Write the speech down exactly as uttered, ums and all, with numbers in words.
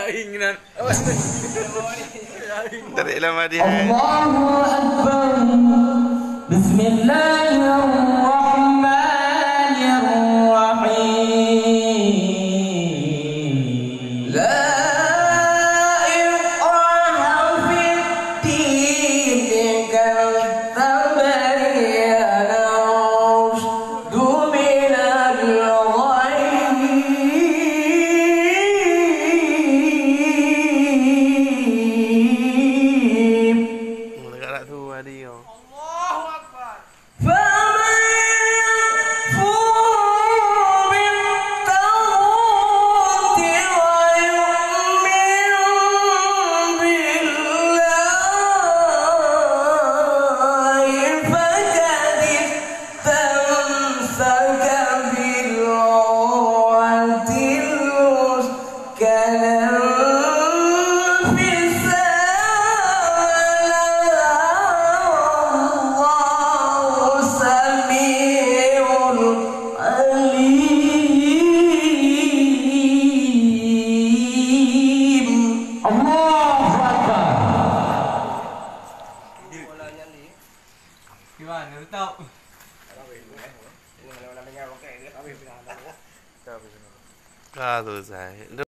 Aing nan. Tarik lama dia. Allahu Akbar. Bismillahirrahmanirrahim. La ikraha fid din, qad tabayyana rusydu minal ghayy. Dekat tu tadi, oh. Allahu Akbar. Faman yakfur bit-taghuti wa yu'min billahi faqad istamsaka bil urwatil wuthqa la infisama laha, wallahu sami'un alim. Allahu Akbar. Gimana, Ustaz? Ka selesai.